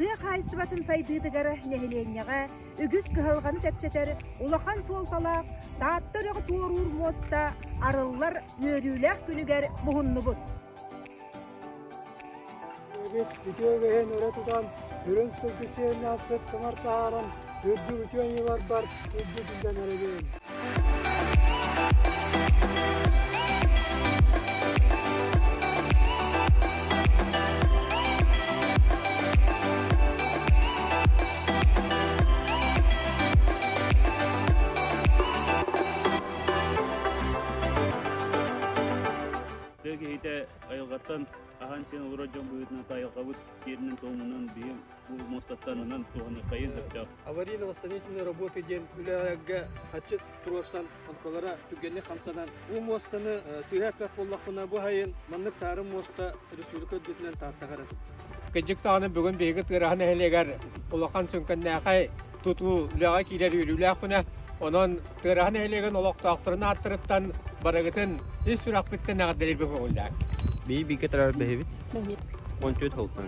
Тыа хаһаайыстыбатын сайдыытыгар нэһилиэнньэҕэ үгүс кыһалҕаны чэпчэтэр улахан суолталаах Таатта үрэҕи туоруур муоста арыллар үөрүүлээх күнүгэр муһуннубут. Эбит үтүө үгэһин өрө тутан, үрүҥ сылгы сиэннээх сыт-сымар таһааран, үрдүк үтүө аньыыларбар үрдүк үрдэн эрэбин. Тыа киһитэ айылҕаттан аһаан-сиэн олорор дьон быһыытынан айылҕабыт сиэринэн-туомунан биһи бу муостаттан онон туһаныаххайын сөптөөх. Аварийно-восстановительные работы диэн үлэлэргэ хаччы туруорсан онколара түргэнник хамсанан бу муостаны сыыһа эппэт буоллахпына бу сайын маннык саарын муоста республика үрдүнэн Тааттаҕа эрэ Кырдьык даҕаны бүгүн биһиги Тыараһа нэһилиэгэр улахан сүҥкэннээхэй тутуу үлэҕэ киирэр үөрүүлээх күнэ. Онон Тыараһа нэһилиэгин олохтоохторун ааттарыттан барыгытын ис сүрэхпиттэн эҕэрдэлиирбин көҥүллээх. Бии бииргэ төрөөбүт бэһибит. 14 холтон.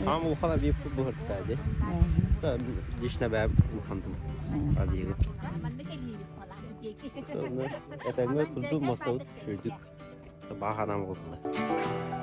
Аам улахан объект быһырта ди. Лично бэйэм улахантым объект. Этэҥҥэ курдук мостабыт сүүрдүк. Бааханаам оҕолор.